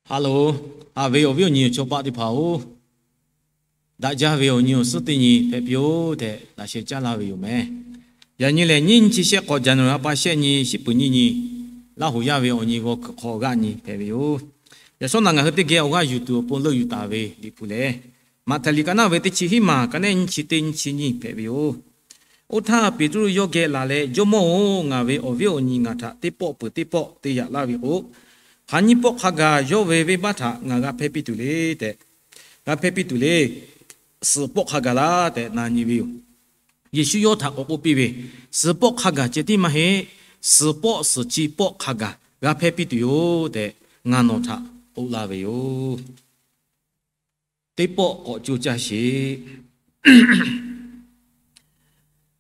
Haꞈ loˍ, haꞈ ve awˬ viˉ awˬ nyi awˬ chawˇ paˆ teˇ hpaˍ-oˬ, daꞈ jaˇ ve awˬ nyi awˬ suhˉ teˇ nyi hpehꞈ piˇ-oˆ tehꞈ laꞈ sheh caˉ laˇ ve yoˬ meh. Yaꞈ nyi lehˬ, nyiˇ nyi chi shehˆ k'awꞈ January ha pa shehˆ nyi, shiˉ peuˍ nyiˇ nyi, Laˇ huˍ yaˇ ve awˬ nyi g'aw hk'awꞈ g'aˆ nyi hpehꞈ ve yoˬ. Yaꞈ shawˉ naꞈ ngaˬ hui teˇ geh awˬ g'aˇ yuˬ tuˬ awˬ pon leuˆ yuˬ taˍ ve Liꞈ hpu lehˬ, Maꞈhtehˍ liꞈ ka naˆ ve teˇ chi hiˉ maˬ, ka naˆ nyiˇ chi teˇ nyiˇ chi nyiˇ hpehꞈ ve yoˬ. Oˇ htaˇ Peˍtruˆ yawˇ geh laˬ leh, Jawˇmawˇ-oˬ, ngaˬ ve awˬ viˉ awˬ nyi ngaˬ htaꞈ teˇ pawˆ peuˬ teˇ pawˆ te yaꞈ laˇ ve k'o, hk'aˬ nyiˇ pawˆ hk'a gaˬ yawˇ ve venˇbaˆ htaꞈ ngaˬ g'a hpehˇ piˇ tuˬ le tehꞈ, g'a hpehˇ piˇ tuˬ le, suhˍ pawˆ hk'a gaˬ laˇ tehꞈ na nyi ve yoˬ. Yeˍsuˆ yawˇ htaꞈ k'awꞈ k'oˆ piˇ ve, Suhˍ pawˆ hk'a gaˬ ceh tiˉ maˇ heˆ. Suhˍ pawˆ suhˍ chi pawˆ hk'a gaˬ g'a hpehˇ piˇ tuˬ yoˬ tehꞈ, ngaˬ nawˬ htaꞈ k'oˆ laˇ ve yoˬ. Teˇ pawˆ k'awꞈ co caˇ sheˍ.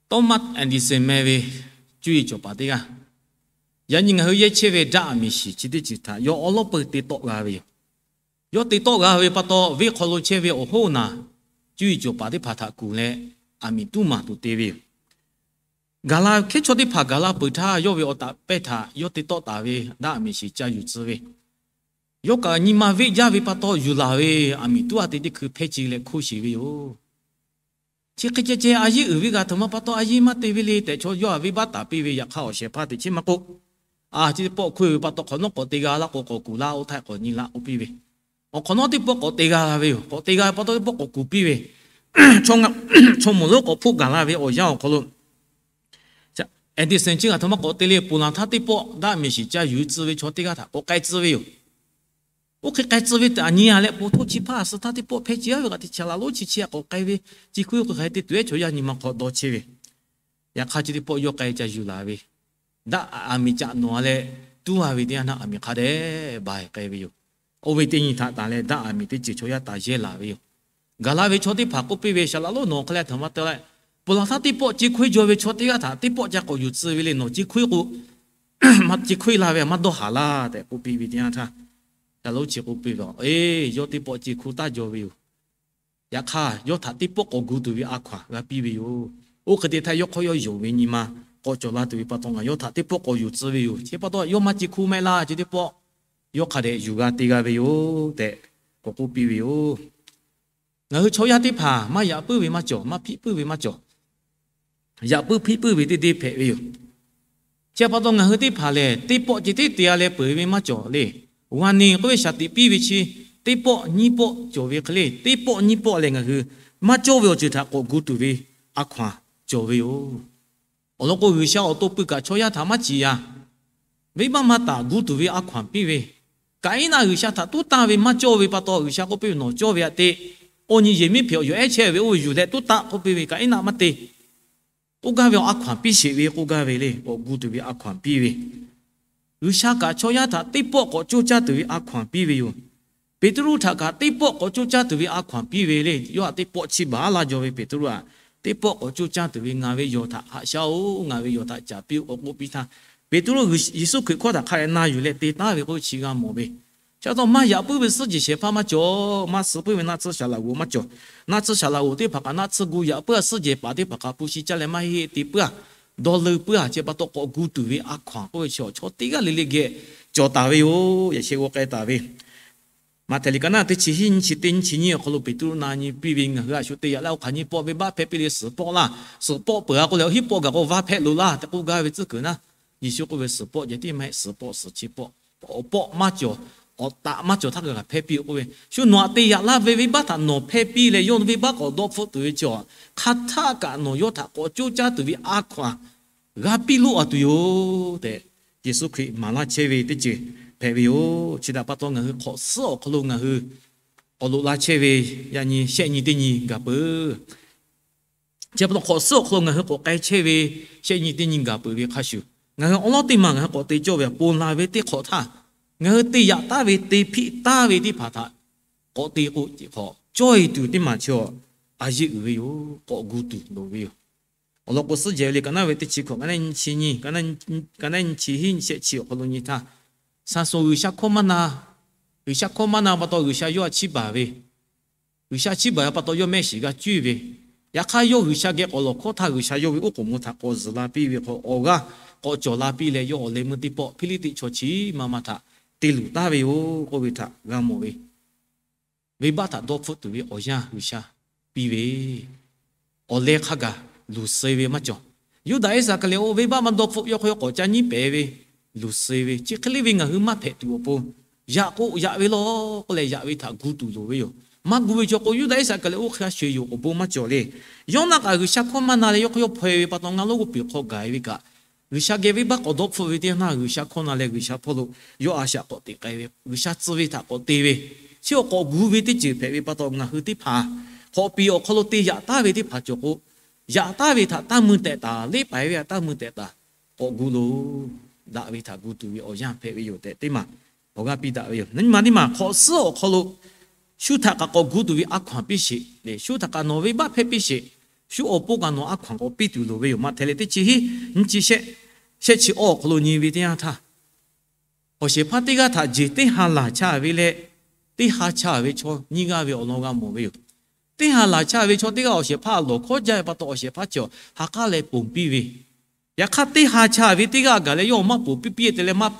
Thomas Edison meh ve cuˇ yiˍ cawˬ paˍ teˇ g'aˇ, yaꞈ nyi ngaˬ hui yehˇ chehˇ ve daˆ aˬ miˍ shiˍ chi teˇ ceuˬ htaꞈ yawˇ awˉ lawˉ peuˬ te tawˆ g'a ve yoˬ. Yawˇ te tawˆ g'a ve pa taw, venˇ hk'aw lo chehˇ ve awˬ hoˉ naˬ cuˇ yiˍ cawˬ paˍ teˇ hpaˍ htaꞈ kuˬ leh, aˬ miˍ tuˉ maˍ tuˬ te ve yoˬ. Gaˬ la hkehˉ chaw teˇ hpaˍ gaˬ la peuˬ htaˇ, yawˇ ve awˬ taˍ pehˇ htaꞈ yawˇ te tawˆ taˍ ve daˆ aˬ miˍ shiˍ ca yuˬ tcuh ve, yawˇ kaꞈ nyi ma veˆ jaˇ ve pa taw, yuˬ laˬ ve aˬ miˍ tuˉ a te teˇ hkui hpehˇ ce leh hkoˇ sheˍ ve yoˬ. Chi hk'e ceh ceh a yeˇ uiˍ ve g'a htoꞈ ma pa taw a yeˇ maˇ te ve le tehꞈ, chaw yawˇ a venˇbaˆ taˍ piˇ ve. Yaꞈ hk'aˇ awˬ shehˍ hpaˇ teꞈ chiˉ maˇ k'oˆ, a chi teˇ pawˆ hkoˇ ve pa taw hk'awꞈ nawˉ k'awꞈ te g'a laˇ k'o k'awꞈ kuˬ laˇ, oˇ htaˇ k'awꞈ nyi laˇ k'oˆ piˇ ve. Awˬ hk'awꞈ nawˉ teˇ pawˆ k'awꞈ te g'a ve yoˬ. K'awꞈ te g'a ve pa taw teˇ pawˆ k'awꞈ kuˬ piˇ ve. Chaw moˍ lonˉ k'awꞈ hpoˆ gaˬ la ve awˬ yanˇ awˬ hk'aw lo, Edison chi g'aˇ htoꞈ ma k'awꞈ te le, ponˬ laˬ htaˇ teˇ pawˆ daˆ miˍ shiˍ ca yuˬ tcuh ve chaw teˇ g'aˇ htaꞈ k'awꞈ k'ai tcuh ve yoˬ. Oˇ hk'e k'ai tcuh ve tehꞈ a nyi a leh, po htoˇ chi hpaˇ suh htaˇ teˇ pawˆ hpehˇ ce a ve kaꞈ teˇ chaˬ laˬ lonˉ chi chi a k'awꞈ k'ai ve, chi hkui k'o hk'aˬ hk'e te tuˬ ehˉ chaw yaˇ nyi ma hk'aw dawˇ chehˇ ve. Yaꞈ hk'aˇ chi teˇ pawˆ yawˇ k'ai ca yuˬ laˬ ve, daˆ aˬ miˍ caꞈ nawˬ a leh tuˉ a ve teˇ yanˇ htaˇ aˬ miˍ hk'a dehꞈ ba k'ai ve yoˬ. Oˇ ve teˇ nyi htaꞈ tanˬ leh daˆ aˬ miˍ teˇ ceuˬ chaw yaˇ taˍ yehˇ laˬ ve yoˬ. Gaˬ la ve chaw teˇ hpaˍ k'oˆ piˇ ve, Shaˍ laꞈ lonˉ nawˬ hk'a leh htaꞈ maˇ te leh, ponˬ laˬ htaˇ teˇ pawˆ ce hkoˇ jaw ve chaw teˇ g'aˇ htaꞈ teˇ pawˆ ca k'awꞈ yuˬ tcuh ve le, nawˬ ce hkoˇ k'o, ce hkoˇ la ve maˇ dawˇ haˍ laˇ tehꞈ k'oˆ piˇ ve teˇ yanˇ htaˇ, Shaˍ laꞈ lonˉ chi k'oˆ piˇ ve, Eˬ, yawˇ teˇ pawˆ ce hkoˇ taˇ jaw ve yoˬ. Yaꞈ hk'aˇ yawˇ htaꞈ teˇ pawˆ k'awꞈ gu tuˬ ve a hkaw-anˬ g'a piˇ ve yoˬ. Oˇ hk'e te htaˇ yawˇ hk'aw yawˇ yonˍ ve nyi ma k'awꞈ cawˬ la tuˬ ve pa taw ngaˬ yawˇ htaꞈ teˇ pawˆ k'awꞈ yuˬ tcuh ve yoˬ. Chi pa taw yawˇ maˇ ce hkoˇ mehˆ laˇ. Chi teˇ pawˆ yawˇ hk'a dehꞈ yuˬ g'a te g'a ve yoˬ tehꞈ k'awꞈ k'oˆ piˇ ve yoˬ. Ngaˬ hui chaw yaˇ teˇ hpaˍ maˇ yaꞈ puiˉ ve maˇ cawˬ, maˇ hpiˆ puiˉ ve maˇ cawˬ. Yaꞈ puiˉ hpiˆ puiˉ ve teˇ deˇ hpehꞈ ve yoˬ. Chi pa taw ngaˬ hui teˇ hpaˍ lehˬ, teˇ pawˆ ceh tiˉ te a leh peuˬ ve maˇ cawˬ le. G'a neˬ k'oˆ ve shaˍ tiꞈ piˇ ve chi, teˇ pawˆ nyiˇ pawˆ cawˬ ve hk'e le. Teˇ pawˆ nyiˇ pawˆ lehˬ ngaˬ hui maˇ cawˇ ve awˬ ceuˬ htaꞈ k'awꞈ gu tuˬ ve a hkaw-anˬ cawˬ ve yoˬ. Awˬ lawn k'o, G'uiˬsha awˬ to pui kaꞈ chaw yaˇ htaꞈ maˇ ciˍ yaꞈ, venˇbaˆ maˇ taˍ gu tuˬ ve a hkaw-anˬ piˇ ve, Kaˍiˉnaˆ G'uiˬsha htaꞈ tuˉ tanˇ ve maˇ cawˇ ve pa taw, G'uiˬsha k'oˆ piˇ ve, Nawˬ cawˇ ve aꞈ te, awˬ nyi yehˬ miˉ hpehꞈ awˬ yawˬ ehˉ chehˇ ve oˇ ve yuˬ leh tuˉ tanˇ k'oˆ piˇ ve, Kaˍiˉnaˆ maˇ te. K'oˆ gaˇ ve awˬ a hkaw-anˬ piˇ sheˍ ve k'oˆ gaˇ ve le, k'awꞈ gu tuˬ ve a hkaw-anˬ piˇ ve. G'uiˬsha kaꞈ chaw yaˇ htaꞈ teˇ pawˆ k'awꞈ coˇ caˇ tuˬ ve a hkaw-anˬ piˇ ve yoˬ. Peˍtruˆ htaꞈ kaꞈ teˇ pawˆ k'awꞈ coˇ caˇ tuˬ ve a hkaw-anˬ piˇ ve le. Yawˇ htaꞈ teˇ pawˆ chi baˬ laˇ jaw ve Peˍtruˆ aꞈ, teˇ pawˆ k'awꞈ coˇ caˇ tuˬ ve, Ngaˬ ve yawˬ htaꞈ haꞈ shaˉ-oˬ, ngaˬ ve yawˬ htaꞈ caˍ piˇ-oˆ k'awꞈ k'oˆ piˇ htaˇ, Peˍtruˆ Yeˍsuˆ Hkriꞈ hkawˇ htaꞈ hk'a dehꞈ na yuˬ leh te taˉ ve k'oˆ chi g'a mawˬ ve. Chi pa taw maˇ yaꞈ puiˉ ve suhˉ jehˬ shehˍ hpaˇ maˇ cawˬ, maˇ suh puiˉ ve naˆ tsuhˇ shaˍ laꞈ g'oˍ maˇ cawˬ. Naˆ tsuhˇ shaˍ laꞈ g'oˍ teˇ hpaˍ kaꞈ naˆ tsuhˇ gu yaꞈ puiˉ a, suhˉ jehˬ paˍ teˇ hpaˍ kaꞈ hpu shi caˇ leh maˇ heˆ heˆ te puiˉ a, dawˇ leu puiˉ a. Chi pa taw k'awꞈ gu tuˬ ve a hkaw-anˬ k'oˆ ve chi awˬ chaw teˇ g'aˇ le le geh cawˬ taˍ ve yoˬ. Yaꞈ sheh g'aw k'ai taˍ ve Maꞈhtehˍ liꞈ ka naˆ teˇ chi hiˉ nyi chi teˇ nyi chi nyi awˬ hk'aw lo Peˍtruˆ na nyi piˇ ve, Ngaˬ hui a shu te yaꞈ laˇ-oˬ, hk'aˬ nyi pawˆ venˇbaˆ hpehˇ piˇ le, suhˍ pawˆ laˇ. Suhˍ pawˆ peuˬ a k'o leh, awˬ hiˉ pawˆ gaˬ k'o vaˇ hpehꞈ loˬ laˇ tehꞈ k'oˆ gaˇ ve tcuhˉ kuiˬ naˉ, Yeˍsuˆ k'oˆ ve, Suhˍ pawˆ ceh tiˉ maˇ heˆ, suhˍ pawˆ suhˍ chi pawˆ, awˬ pawˆ maˇ cawˬ, awˬ taꞈ maˇ cawˬ htaˇ kaꞈ hpehˇ piˇ-oˆ k'oˆ ve. Shu nawˬ htaꞈ te yaꞈ laˇ ve venˇbaˆ htaꞈ nawˬ hpehˇ piˇ leh, yawˇ venˇbaˆ k'awꞈ dawˇ hpfuhˆ tuˬ ve chi awˬ hk'aˬ htaˆ kaꞈ nawˬ yawˇ htaꞈ k'awꞈ coˇ caˇ tuˬ ve a hkaw-anˬ g'a piˇ loˆ a tuˬ yoˬ tehꞈ, Yeˍsuˆ Hkriꞈ maˍ laˇ chehˇ ve teˇ ceuˬ hpehꞈ ve yoˬ. Chi htaꞈ pa taw ngaˬ hui hk'awꞈ suhˉ awˬ hk'aw lo ngaˬ hui k'awꞈ loꞈ la chehˇ ve, yaꞈ nyi shehˆ nyi teˇ nyi gaˬ peuˬ. Chi pa taw hk'awꞈ suhˉ awˬ hk'aw lo ngaˬ hui k'awꞈ k'ai chehˇ ve shehˆ nyi teˇ nyi gaˬ peuˬ ve hk'a shuˍ, ngaˬ hui awˉ lawˉ teˇ maˬ ngaˬ hui k'awꞈ te cawˇ ve aꞈ, ponˬ laˬ ve teˇ hk'awꞈ htaˇ ngaˬ hui te yaꞈ taˉ ve, te hpiˆ taˉ ve teˇ hpaˍ htaꞈ k'awꞈ te k'o, cawˇ-e tuˬ teˇ maˬ chi a yeˇ uiˍ ve yoˬ. K'awꞈ gu tuˬ loˍ ve yoˬ. Awˬ lawn k'o, Suhˉ jehˬ ve liꞈ ka naˆ ve teˇ chi hkawꞈ, ka naˆ nyi chi nyi, ka naˆ nyi chi hiˉ nyi shehˆ chi awˬ hk'aw lo nyi htaˇ, Saˍsonˍ G'uiˬsha hkawˇ maˇ na, G'uiˬsha hkawˇ maˇ na pa taw G'uiˬsha yawˇ htaꞈ chiˇ baˬ ve, G'uiˬsha chiˇ baˬ ve pa taw yawˇ mehˆ shiˍ g'a cuˇ ve, yaꞈ hk'aˇ yawˇ G'uiˬsha geh k'awꞈ lawˬ hkawˇ htaˇ, G'uiˬsha yawˇ ve oˉ k'oˍ mvuh htaꞈ k'awꞈ zuhˬ la piˇ ve hk'aw, awˬ g'aˇ k'awꞈ cawˬ la piˇ leh, yawˇ awˬ leh meuˇ teˇ pawˆ Hpiˇliˇtiˆ chaw chi ma ma htaꞈ te luˬ taˍ ve yoˬ k'oˆ ve htaꞈ g'a mawˬ ve. Venˇbaˆ htaꞈ dawˇ hpfuhˆ tuˬ ve awˬ yanˇ G'uiˬsha piˇ ve, awˬ leh hk'a gaˬ luˬ suh ve maˇ cawˬ. Yuˇdaꞈ Iˉsaˍkaˍriˍoˆ venˇbaˆ maˇ dawˇ hpfuhˆ, yawˇ hk'aw yawˇ k'awꞈ ca nyiˉ pehˍ ve luˬ suh ve. Chi hk'e le ve ngaˬ hui maˇ hpehꞈ tuˬ awˬ pon, yaꞈ k'o yaꞈ ve law k'oˆ leh yaꞈ ve htaꞈ gu tuˬ loˍ ve yoˬ. Maˇ gu ve chaw k'o, Yuˇdaꞈ Iˉsaˍkaˍriˍoˆ hk'a shuˍ yoˬ awˬ bon maˇ cawˬ le. Yawˇnaˆ kaꞈ G'uiˬsha hkawˇ maˇ na leh yawˇ hk'aw yawˇ hpaw-e ve pa taw, ngaˬ lo k'o peˬ hk'aw gaˬ-e ve kaꞈ, G'uiˬsha geh venˇbaˆ k'awꞈ dawˇ hpfuhˆ ve teˇ yanˇ htaˇ, G'uiˬsha hkawˇ na leh G'uiˬsha hpawˇ lo yawˇ a shaꞈ k'awꞈ teꞈ k'ai ve, G'uiˬsha tcuh ve htaꞈ k'awꞈ te ve, chi awˬ k'awꞈ gu ve teˇ ceuˬ hpehꞈ ve pa taw, ngaˬ hui teˇ hpaˍ hk'awꞈ piˍ awˬ hk'aw lo te yaꞈ taˍ ve teˇ hpaˍ cawˬ k'o, yaꞈ taˍ ve htaꞈ taˇ mui tehꞈ taˍ, leˇ paiˍ ve htaꞈ taˇ mui tehꞈ taˍ, k'awꞈ gu loˬ. Daꞈ ve htaꞈ gu tuˬ ve awˬ yanˇ hpehꞈ ve yoˬ tehꞈ teˇ maˬ awˬ g'aˇ piˇ daꞈ ve yoˬ. Nyi ma teˇ maˬ hk'awꞈ suhˉ awˬ hk'aw lo shu htaꞈ kaꞈ k'awꞈ gu tuˬ ve a hkaw-anˬ piˇ sheˍ le. Shu htaꞈ kaꞈ nawˬ venˇbaˆ hpehˇ piˇ sheˍ. Shu awˬ pon kaꞈ nawˬ a hkaw-anˬ k'awꞈ piˇ tuˬ loˍ ve yoˬ. Maꞈhtehˍ lehˬ teˇ chi hiˉ nyiˇ chi shehˆ, shehˆ chi awˇ awˬ hk'aw lo nyi ve teˇ yanˇ htaˇ, awˬ shehˍ hpaˇ teˇ g'aˇ htaꞈ jeˬ teˇ ha laˬ chaˇ ve leh, teˇ ha chaˇ ve chaw nyiˇ g'aˇ ve awˬ lawn g'a mawˬ ve yoˬ. Teˇ ha laˬ chaˇ ve chaw teˇ g'aˇ awˬ shehˍ hpaˇ lawˬ hkawˉ jaˇ ve pa taw, awˬ shehˍ hpaˇ chi ha k'aˉ leh ponˬ piˇ ve. Yaꞈ hk'aˇ teˇ ha chaˇ ve teˇ g'aˇ gaˬ leh yawˇ maˇ ponˬ piˇ piˇ te leh maˇ,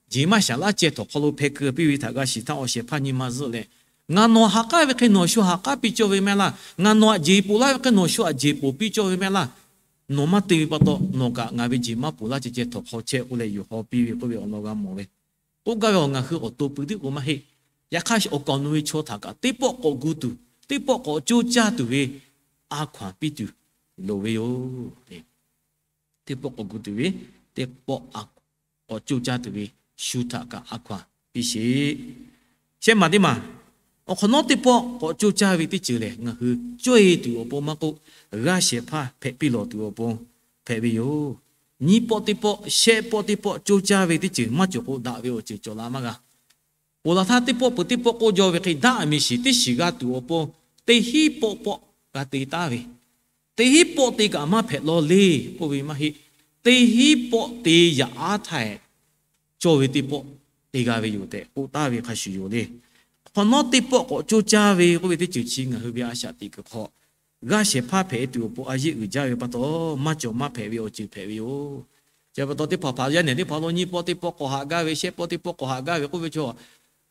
jeˬ maˇ shaˍ laˇ ceh htawnˍ hk'aw lo hpeh keu piˇ ve htaꞈ g'a shiˍ htaˇ, awˬ shehˍ hpaˇ nyi ma zuhˆ leh, Ngaˬ nawˬ ha k'aˉ ve hk'e nawˬ shu ha k'aˉ piˇ cawˇ ve mehˆ laˇ. Ngaˬ nawˬ htaꞈ jeˬ ponˬ laˇ ve hk'e nawˬ shu htaꞈ jeˬ ponˬ piˇ cawˇ ve mehˆ laˇ. Nawˬ maˇ te ve pa taw, nawˬ kaꞈ ngaˬ ve jeˬ maˇ ponˬ laˇ ceh ceh htawnˍ hk'aw chehˇ k'oˆ leh yuˬ haw piˇ ve k'oˆ ve awˬ lawn g'a mawˬ ve. K'oˆ gaˇ ve, ngaˬ hui awˬ to pui tiˉ k'o maˇ heˆ. Yaꞈ hk'aˇ awˬ kaˍ awˬ nu ve chaw htaꞈ kaꞈ teˇ pawˆ k'awꞈ gu tuˬ, teˇ pawˆ k'awꞈ coˇ caˇ tuˬ ve a hkaw-anˬ piˇ tuˬ loˍ ve yoˬ. Teˇ pawˆ k'awꞈ gu tuˬ ve, teˇ pawˆ k'awꞈ coˇ caˇ tuˬ ve, shu htaꞈ kaꞈ a hkaw-anˬ piˇ sheˍ. Shehˆ maˬ teˇ maˬ, awˬ hk'awꞈ nawˉ teˇ pawˆ k'awꞈ coˇ caˇ ve teˇ ceuˬ lehˬ, ngaˬ hui cawˇ-e tuˬ awˬ pon maˇ k'oˆ, g'aˇ shehˍ hpaˇ hpehꞈ piˇ lawˬ tuˬ awˬ pon hpehꞈ ve yoˬ. Nyiˇ pawˆ teˇ pawˆ, shehˆ pawˆ teˇ pawˆ coˇ caˇ ve teˇ ceuˬ maˇ cawˬ k'o, daꞈ ve awˬ ceuˬ cawˬ la maˇ g'a. Ponˬ laˬ htaˇ teˇ pawˆ peuˬ teˇ pawˆ k'oˆ jaw ve hk'e daꞈ miˬ shiˍ teˇ shiˍ g'a tuˬ awˬ pon, teˇ hinˉ pawˆ pawˆ g'a te taˍ ve, teˇ hinˉ pawˆ te kaꞈ maˇ hpehꞈ law le k'oˆ ve maˇ heˆ. Teˇ hinˉ pawˆ te yaꞈ aˉ htaˇ cawˇ ve teˇ pawˆ te g'a ve yoˬ tehꞈ k'oˆ taˍ ve hk'a shuˍ yoˬ le. Hk'awꞈ nawˉ teˇ pawˆ k'awꞈ coˇ caˇ ve k'oˆ ve teˇ ceuˬ chi ngaˬ hui ve a shaꞈ teꞈ kuiˬ hk'aw, g'aˇ shehˍ hpaˇ hpehꞈ tuˬ awˬ pon a yeˆ uiˍ jaˇ ve pa taw, maˇ cawˬ maˇ hpehꞈ ve awˬ ceuˬ hpehꞈ ve yoˬ. Chi pa taw teˇ hpaˍ hpaˍ yaˇ nehˬ teˇ hpaˍ lo nyiˇ pawˆ teˇ pawˆ k'awꞈ haꞈ gaˇ ve, shehˆ pawˆ teˇ pawˆ k'awꞈ haꞈ gaˇ ve k'oˆ ve chaw,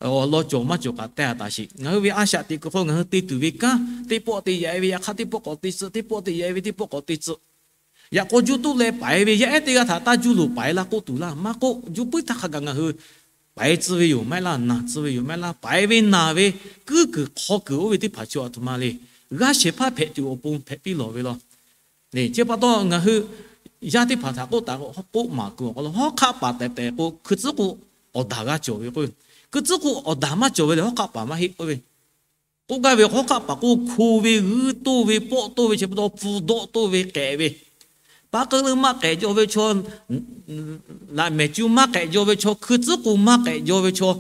awˬ lawn cawˬ maˇ cawˬ kaꞈ teh a taˍ sheˍ. Ngaˬ hui ve a shaꞈ teꞈ kuiˬ hk'aw ngaˬ hui te tuˬ ve kanˉ, teˇ pawˆ te yaꞈ-e ve yaꞈ hk'aˇ teˇ pawˆ k'awꞈ te tcuh, teˇ pawˆ te yaꞈ-e ve teˇ pawˆ k'awꞈ te tcuh. Yaꞈ k'aw juˇ toˆ leh paiˍ ve yaˇ ehˉ teˇ g'aˇ htaꞈ taˇ juˇ loˍ paiˍ laˇ k'oˆ tuˬ laˇ. Maˇ k'oˆ, juˇ puiˉ htaˇ hk'a gaˬ ngaˬ hui paiˍ tcuh ve yoˬ maˇ heˆ laˇ, naˬ tcuh ve yoˬ maˇ heˆ laˇ. Paiˍ ve naˬ ve kuiˉ kuiˬ hk'aw kuiˬ oˇ ve teˇ hpaˍ chaw a htoꞈ ma le. G'aˇ shehˍ hpaˇ hpehꞈ tuˬ awˬ pon hpehꞈ piˇ lawˬ ve law. Chi pa taw ngaˬ hui yaˇ teˇ hpaˍ htaꞈ k'oˆ taˍ k'o, k'oˆ maˍ kuiˬ awˬ hk'aw lo hawˉ hk'aˆ paˍ tehꞈ tehꞈ k'o, hkui tcuhˉ k'o awˬ daˬ g'a cawˬ ve k'oˆ ve, hkui tcuhˉ k'o awˬ daˬ maˇ cawˬ ve lehˬ hawˉ hk'aˆ paˍ maˇ heˆ k'oˆ ve. K'oˆ gaˇ ve, hawˉ hk'aˆ paˍ k'o hko ve, g'uiˇ toˇ ve, pawˆ toˇ ve, chi pa taw pfuh dawˆ toˇ ve, k'ehꞈ ve, paˉ k'euˆ leuˆ maˇ k'ehꞈ jaw ve chaw, laꞈ mehˍ cu maˇ k'ehꞈ jaw ve chaw, hkui tcuhˉ k'o maˇ k'ehꞈ jaw ve chaw,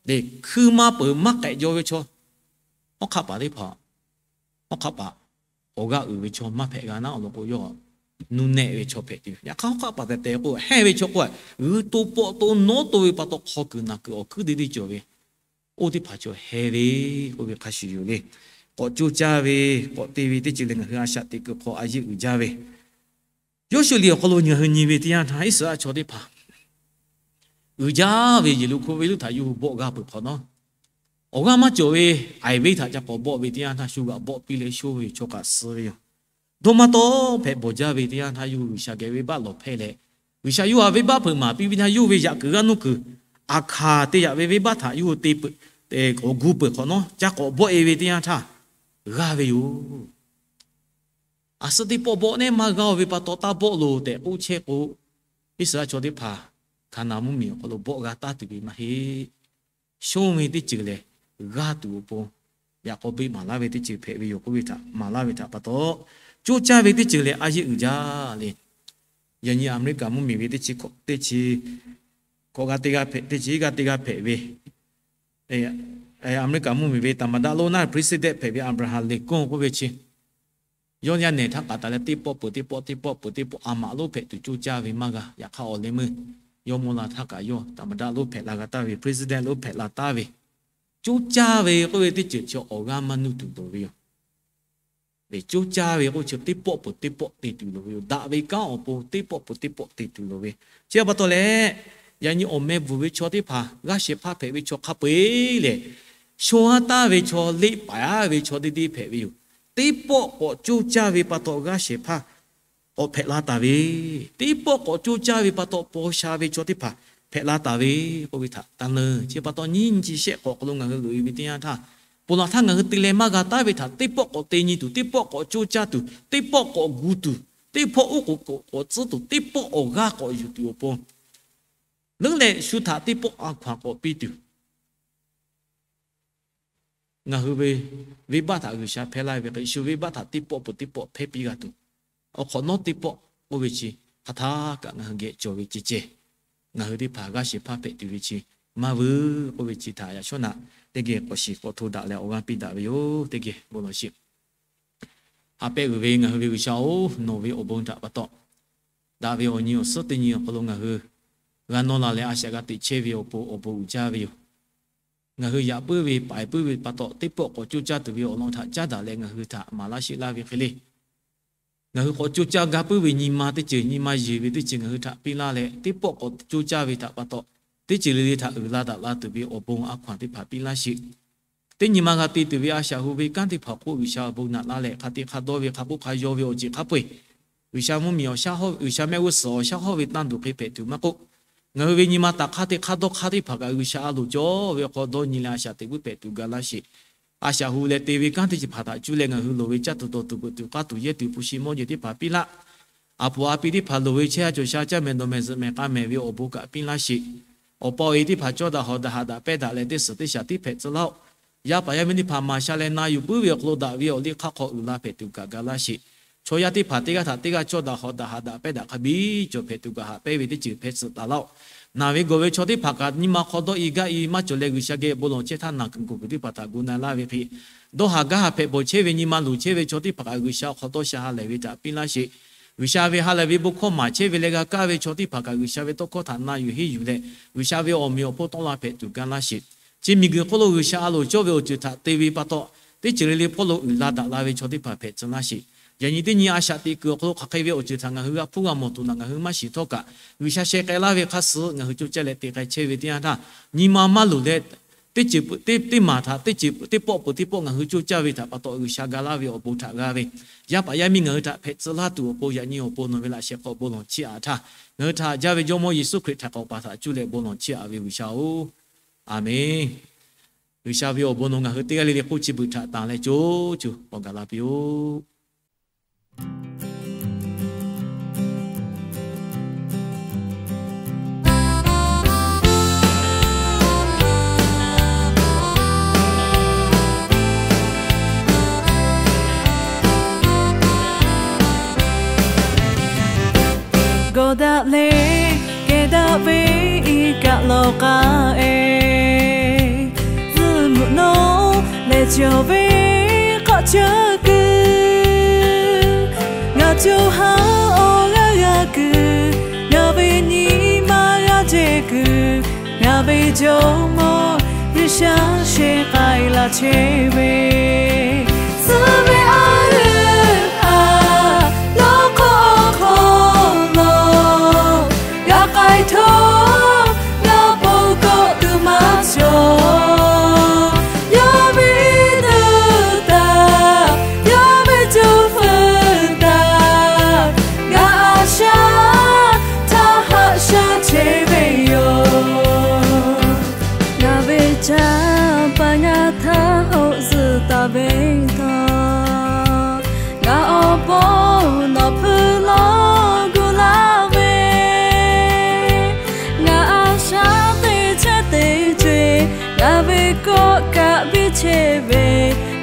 hkui ma peuˬ maˇ k'ehꞈ jaw ve chaw, hawˉ hk'aˆ paˍ teˇ hpaˍ, hawˉ hk'aˆ paˍ awˬ g'aˇ uiˍ ve chaw maˇ hpehꞈ g'a naˉ awˬ lawn k'o, yawˇ nuˇ nehˆ ve chaw hpehꞈ tuˬ. Yaꞈ hk'aˇ hawˉ hk'aˆ paˍ tehꞈ tehꞈ k'o, hehnˇ ve chaw k'o, g'uiˇ toˇ pawˆ toˇ nawˉ toˇ ve pa taw hk'aw kuiˬ naˬ kuiˬ awˬ hkuiˉ deˇ deˇ cawˬ ve, oˇ teˇ hpaˍ chaw heh ve k'oˆ ve hk'a shuˍ yoˬ le. K'awꞈ coˇ caˇ ve, k'awꞈ te ve teˇ ceuˬ lehˬ, ngaˬ hui a shaꞈ teꞈ kuiˬ hk'aw a yeˆ uiˍ jaˇ ve, Yawˇshuˆ liꞈ awˬ hk'aw lo ngaˬ hui nyi ve teˇ yanˇ htaˇ, Iˉsaˍreˍlaˆ chaw teˇ hpaˍ uiˍ jaˇ ve Yeˍriˆhkoˇ venˇ lonˉ htaꞈ yawˇ hui bawˆ g'a peuˬ hk'awꞈ nawˉ, awˬ g'aˇ maˇ cawˬ ve Aiˍ venˇ htaꞈ ca k'awꞈ bawˆ ve teˇ yanˇ htaˇ, shu g'aꞈ bawˆ piˇ leh shonˇ ve yoˬ, chaw kaꞈ suh ve yoˬ. Dawˇ maˇ tawˆ hpehꞈ bawˬ jaˇ ve teˇ yanˇ htaˇ, yawˇ hui G'uiˬsha geh venˇbaˆ lawˬ hpehˇ leh, G'uiˬsha yawˇ htaꞈ venˇbaˆ hpeuꞈ maˍ piˇ ve htaˇ, yawˇ ve yaꞈ kuiˬ g'aˇ nuˇ kuiˬ aˬ hkanˍ te yaꞈ ve venˇbaˆ htaꞈ yawˇ hui te peuˬ, k'awꞈ gu peuˬ hk'awꞈ nawˉ, ca k'awꞈ bawˆ-e ve teˇ yanˇ htaˇ, g'aˇ ve yoˬ. Aˬ suh teˇ pawˆ bawˆ neˉ maˇ g'aˇ-o ve pa taw taˇ bawˆ loˬ tehꞈ k'oˆ chehˇ k'o, Iˉsaˍreˍlaˆ chaw teˇ hpaˍ Hkaˍnanˍ mvuhˇmiˬ awˬ hk'aw lo bawˆ g'a taˉ tuˬ ve maˇ heˆ. Shonˇ ve teˇ ceuˬ lehˬ, g'aˇ tuˬ awˬ pon yaꞈ k'aw beˆ maˍ laˇ ve teˇ ceuˬ hpehꞈ ve yoˬ k'oˆ ve htaꞈ maˍ laˇ ve htaꞈ pa taw, coˇ caˇ ve teˇ ceuˬ lehˬ a yeˆ uiˍ jaˇ le. Yaꞈ nyi America mvuhˇmiˬ ve teˇ chi, teˇ chi, hkawꞈ g'aˇ teˇ g'aˇ hpehꞈ, teˇ chi g'aˇ teˇ g'aˇ hpehꞈ ve, America mvuhˇmiˬ ve သမ္မတ lonˉ naˇ president hpehꞈ ve Abraham Lincoln k'oˆ ve chi, yawˇ yaˇ nehˬ htaˇ k'aꞈ taˍ leh teˇ pawˆ peuˬ teˇ pawˆ, teˇ pawˆ peuˬ teˇ pawˆ, a maꞈ lonˉ hpehꞈ tuˬ coˇ caˇ ve maˇ g'a. Yaꞈ hk'aˇ awˬ leh meuˇ yawˇ mawˇ la htaˇ kaꞈ yawˇ သမ္မတ lonˉ hpehꞈ la g'a taˍ ve, president lonˉ hpehꞈ la taˍ ve, coˇ caˇ ve k'oˆ ve teˇ ceuˬ chi awˬ g'aˇ maˇ nuˇ tuˬ loˍ ve yoˬ. Coˇ caˇ ve k'oˆ chi teˇ pawˆ peuˬ teˇ pawˆ te tuˬ loˍ ve yoˬ. Daꞈ ve kanˉ awˬ pon teˇ pawˆ peuˬ teˇ pawˆ te tuˬ loˍ ve. Chi pa taw leh, Yaꞈ nyi awˬ meh bvuhˬ ve chaw teˇ hpaˍ g'aˇ shehˍ hpaˇ hpehꞈ ve chaw hk'a peu-eˬ lehˬ, shaw haˉ taˍ ve chaw, leˆ paˍ-a ve chaw teˇ deˇ hpehꞈ ve yoˬ. Teˇ pawˆ k'awꞈ coˇ caˇ ve pa taw g'aˇ shehˍ hpaˇ k'awꞈ hpehꞈ la taˍ ve, teˇ pawˆ k'awꞈ coˇ caˇ ve pa taw paw sha ve chaw teˇ hpaˍ hpehꞈ la taˍ ve k'oˆ ve htaꞈ taˍ leuˬ. Chi pa taw nyiˇ nyi chi shehˆ k'awꞈ hk'aw lo ngaˬ hui loꞈ-e ve teˇ yanˇ htaˇ, ponˬ laˬ htaˇ ngaˬ hui te leh maˇ g'a taˉ ve htaꞈ teˇ pawˆ k'awꞈ te nyi tuˬ, teˇ pawˆ k'awꞈ coˇ caˇ tuˬ, teˇ pawˆ k'awꞈ gu tuˬ, teˇ pawˆ oˉ k'oˍ k'awꞈ tcuhˉ tuˬ, teˇ pawˆ awˬ g'aˇ k'awꞈ yuˬ tuˬ awˬ pon, leuˉ leh shu htaꞈ teˇ pawˆ a hkaw-anˬ k'awꞈ piˇ tuˬ, ngaˬ hui ve venˇbaˆ htaꞈ G'uiˬsha hpehˇ laˇ ve hk'e, shu venˇbaˆ htaꞈ teˇ pawˆ peuˬ teˇ pawˆ hpehˇ piˇ g'a tuˬ, awˬ hk'awꞈ nawˉ teˇ pawˆ k'oˆ ve chi hk'aˬ htaˇ kaꞈ ngaˬ hui geh cawˬ ve ceh ceh, ngaˬ hui teˇ hpaˍ g'aˇ shehˍ hpaˇ hpehꞈ tuˬ ve chi maˇ vuiˬ k'oˆ ve chi htaꞈ yaꞈ shawˉ naꞈ teˇ geh k'awꞈ shiˍ k'awꞈ hto daꞈ leh awˬ g'aˇ piˇ daꞈ ve yoˬ. Teˇ geh bon lawˬ sheˍ. Haꞈ pehnˇ uiˍ ve ngaˬ hui ve G'uiˬsha-oˬ, nawˬ ve awˬ bon htaꞈ pa taw, daꞈ ve awˬ nyi awˬ suhˉ teˇ nyi awˬ hk'aw lo ngaˬ hui g'a nawˇ la leh a shaꞈ g'a teꞈ chehˇ ve awˬ pon awˬ bon uiˍ jaˇ ve yoˬ. Ngaˬ hui yaꞈ puiˉ ve paiˍ puiˉ ve pa taw, teˇ pawˆ k'awꞈ coˇ caˇ tuˬ ve awˬ lawn htaꞈ caˉ daꞈ leh ngaˬ hui htaꞈ maˍ laˇ sheˆ laˇ ve hk'e le, ngaˬ hui k'awꞈ coˇ caˇ gaˇ puiˉ ve nyi ma teˇ ceuˬ, nyi ma yeˬ ve teˇ ceuˬ ngaˬ hui htaꞈ piˇ laˇ leh, teˇ pawˆ k'awꞈ coˇ caˇ ve htaꞈ pa taw, teˇ ceuˬ le le htaꞈ uiˍ la daꞈ la tuˬ ve awˬ bon a hkaw-anˬ teˇ hpaˍ piˇ laˇ sheˍ. Teˇ nyi ma g'a te tuˬ ve a shaꞈ hu ve kanˉ teˇ hpaˍ hk'oˆ G'uiˬsha awˬ bon naꞈ laˇ leh, hk'a te hk'a dawˇ ve hk'a k'oˆ hk'a yaw ve awˬ ceˬ hk'a peu-eˬ, G'uiˬsha mvuhˇmiˬ awˬ shaˉ hawˇ, G'uiˬsha mehˆ g'uˇ suhˍ awˬ shaˉ hawˇ ve tanˇ tuˬ hk'e hpehꞈ tuˬ maˇ k'oˆ, ngaˬ hui ve nyi ma taˍ hk'aˇ te hk'aˇ dawˇ hk'aˇ teˇ hpaˍ kaꞈ G'uiˬsha a loˍ cawˇ ve awˬ hk'aw dawˇ nyi leh a shaꞈ teꞈ puiˉ hpehꞈ tuˬ ga laˇ sheˍ. A shaꞈ hu leh te ve kanˉ teˇ ceuˬ hpaˍ htaꞈ cuˇ leh ngaˬ hui loˍ ve caˇ tuˬ dawˬ tuˬ veuꞈ tuˬ k'aˇ tuˬ yehˇ tuˬ hpu shi mawˇ jehˬ teˇ hpaˍ piˇ laˇ. A poˍ a pi teˇ hpaˍ loˍ ve chehˇ a cawˬ sha caˇ mehˍ dawˬ mehˍ zuhꞈ mehˍ k'a mehˍ ve awˬ bon kaꞈ piˇ laˇ sheˍ. Awˬ pa awˬ e teˇ hpaˍ cawˇ daꞈ hawˍ daꞈ haꞈ daꞈ pehnˇ daꞈ leh teˇ suhˍ teˇ shaˍ tiˉ hpehꞈ tcuh laˇ-oˆ. Yaˇ paˍ yaˇ miˇ teˇ hpaˍ maˍ sha leh na yuˬ puiˉ ve awˬ hk'aw lo daꞈ ve awˬ liˇ hk'aˇ hk'aw uiˍ la hpehꞈ tuˬ kaꞈ ga laˇ sheˍ. Chaw yaˇ teˇ hpaˍ teˇ g'aˇ htaꞈ teˇ g'aˇ cawˇ daꞈ hawˍ daꞈ haꞈ daꞈ pehnˇ daꞈ hk'a biˇ cawˬ hpehꞈ tuˬ kaꞈ haꞈ pehnˇ ve teˇ ceuˬ hpehꞈ tcuh taˍ laˇ-oˆ. Naˬ ve gawˬ ve chaw teˇ hpaˍ kaꞈ nyi ma hk'aw dawˇ i gaˇ i maˇ cawˬ leh G'uiˬsha geh bon lawˬ chehˇ htaˇ naˬ kuiˬ kuˬ puiˬ teˇ hpaˍ htaꞈ gu na laˇ ve hk'e, dawˇ haˍ gaˇ haˍ hpehꞈ bawˬ chehˇ ve nyi ma luˬ chehˇ ve chaw teˇ hpaˍ kaꞈ G'uiˬsha awˬ hk'aw dawˇ sha ha lehˬ ve htaꞈ piˇ laˇ sheˍ. G'uiˬsha ve ha lehˬ ve bon hkawˇ maˍ chehˇ ve leh g'a kaˇ ve chaw teˇ hpaˍ kaꞈ G'uiˬsha ve tawˇ hkawˇ htaꞈ na yuˬ henˇ yuˬ leh, G'uiˬsha ve awˬ meꞈ awˬ hponˇ tawˆ la hpehꞈ tuˬ ga laˇ sheˍ. Chi miˬguiˬ hk'oˆ lo G'uiˬsha a loˍ cawˇ ve awˬ ceuˬ htaꞈ te ve pa taw, teˇ ceuˬ le le hpawˇ lo uiˍ la daꞈ la ve chaw teˇ hpaˍ hpehꞈ tcuh laˇ sheˍ. Yaꞈ nyi teˇ nyi a shaꞈ teꞈ kuiˬ awˬ hk'aw lo hk'aˬ hk'e ve awˬ ceuˬ htaꞈ ngaˬ hui g'a hpuˇ g'a mawˬ tuˬ naꞈ ngaˬ hui maˇ shiˍ htawˇ kaꞈ, G'uiˬsha sheh k'ai laˇ ve hk'a suhˍ ngaˬ hui coˇ caˇ leh te k'ai chehˇ ve teˇ yanˇ htaˇ, nyi ma maˇ luˬ leh, teˇ ceuˬ teˇ maˬ htaꞈ teˇ ceuˬ teˇ pawˆ peuˬ teˇ pawˆ ngaˬ hui coˇ caˇ ve htaꞈ pa taw G'uiˬsha ga laˇ ve awˬ bon htaꞈ g'a ve, yaˇ paˍ yaˇ miˇ ngaˬ hui htaꞈ hpehꞈ tcuh laˇ tuˬ awˬ pon yaꞈ nyi awˬ pon nawˬ ve laꞈ sheh hk'aw bon lawˬ chiˇ aꞈ htaˇ, ngaˬ hui htaꞈ haꞈ jaˇ ve Jawˇmawˇ Yeˍsuˆ Hkriꞈ htaꞈ k'awꞈ paˍ htaꞈ cuˇ leh bon lawˬ chiˇ aꞈ ve G'uiˬsha-oˬ, Aˍmenˍ. G'uiˬsha ve awˬ bon nawˬ ngaˬ hui teˇ g'aˇ le le hk'oˆ chi beuꞈ htaꞈ tanˬ leh co co k'awꞈ gaˬ la piˇ-oˆ. Gawˬ daꞈ leh kehˬ daꞈ ve iˉ kaˆ lawˬ k'aˆ-e, zuhꞈ muꞈ nawˉ lehˬ cawˬ ve hk'aˆ cheuˇ kuiˬ, ngaˬ co ha awˬ g'aˇ g'a kuiˬ, ngaˬ ve nyi ma g'a jehˬ kuiˬ, ngaˬ ve Jawˇmawˇ G'uiˬsha sheh k'ai laˇ chehˇ ve, suh ve a g'euˆ haꞈ lawˇ hk'aw hk'aw lo g'a k'ai htawˇ, ngaˬ pon kawˆ tuˬ maˇ cawˬ. Yawˇ ve iˉ duˬ htaꞈ, yawˇ ve co feuˍ htaꞈ ngaˬ a shaꞈ htaˇ haꞈ shaꞈ chehˇ ve yoˬ. Ngaˬ ve caˇ paˍ ngaˬ htaˇ oˇ zuhꞈ taˍ ve htawˇ, ngaˬ awˬ pon nawˬ hpui lawˇ gu laˇ ve, ngaˬ a shaꞈ teˇ chehˇ teˇ ceuˬ ngaˬ ve kawˆ kaꞈ biˇ chehˇ ve,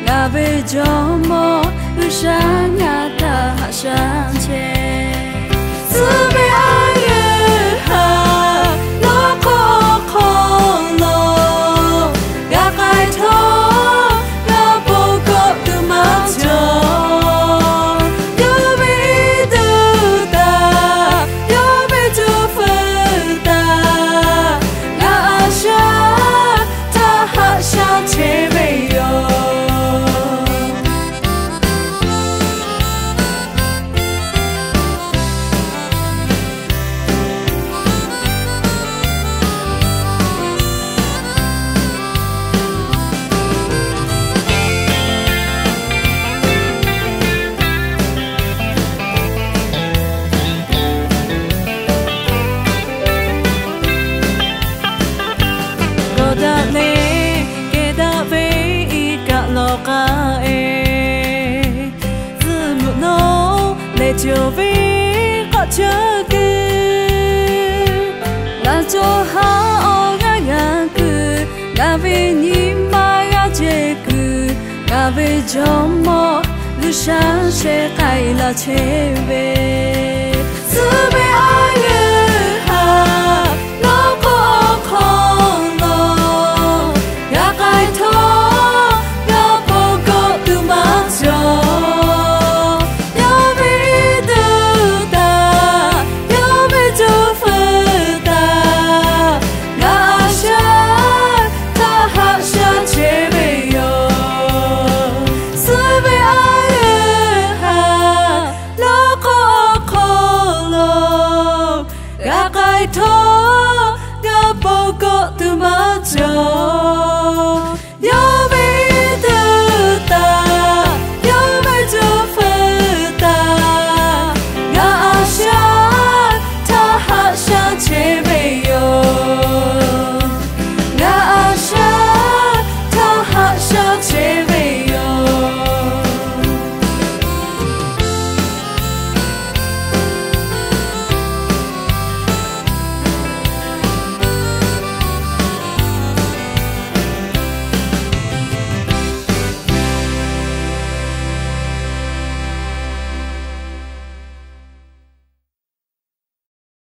ngaˬ ve Jawˇmawˇ G'uiˬsha ngaˬ htaˇ haꞈ shaꞈ chehˇ. Suh ve a g'euˆ haꞈ lawˇ hk'aw hk'aw lo g'a k'ai htawˇ, ngaˬ pon kawˆ tuˬ maˇ cawˬ. Yawˇ ve iˉ duˬ htaꞈ, yawˇ ve co feuˍ htaꞈ ngaˬ a shaꞈ htaˇ haꞈ shaꞈ chehˇ ve yoˬ. Laˇ cawˬ haˉ awˬ g'aˇ g'a kuiˬ, ngaˬ ve nyi ma g'a ceh kuiˬ, ngaˬ ve Jawˇmawˇ G'uiˬsha sheh k'ai laˇ chehˇ ve, suh ve a yehˬ haˉ lawˇ k'awꞈ hk'aw lo g'a k'ai htawˇ, g'a paw kawˆ tuˬ maˇ cawˬ. Yawˇ ve duˇ htaˇ, yawˇ ve co feuˍ htaˇ, ngaˬ a shaˉ htaˇ haꞈ shaˉ chehˇ ve yoˬ. Suh ve a yehˬ haˉ lawˇ k'awꞈ hk'aw lo g'a k'ai htawˇ, g'a paw kawˆ tuˬ maˇ cawˬ.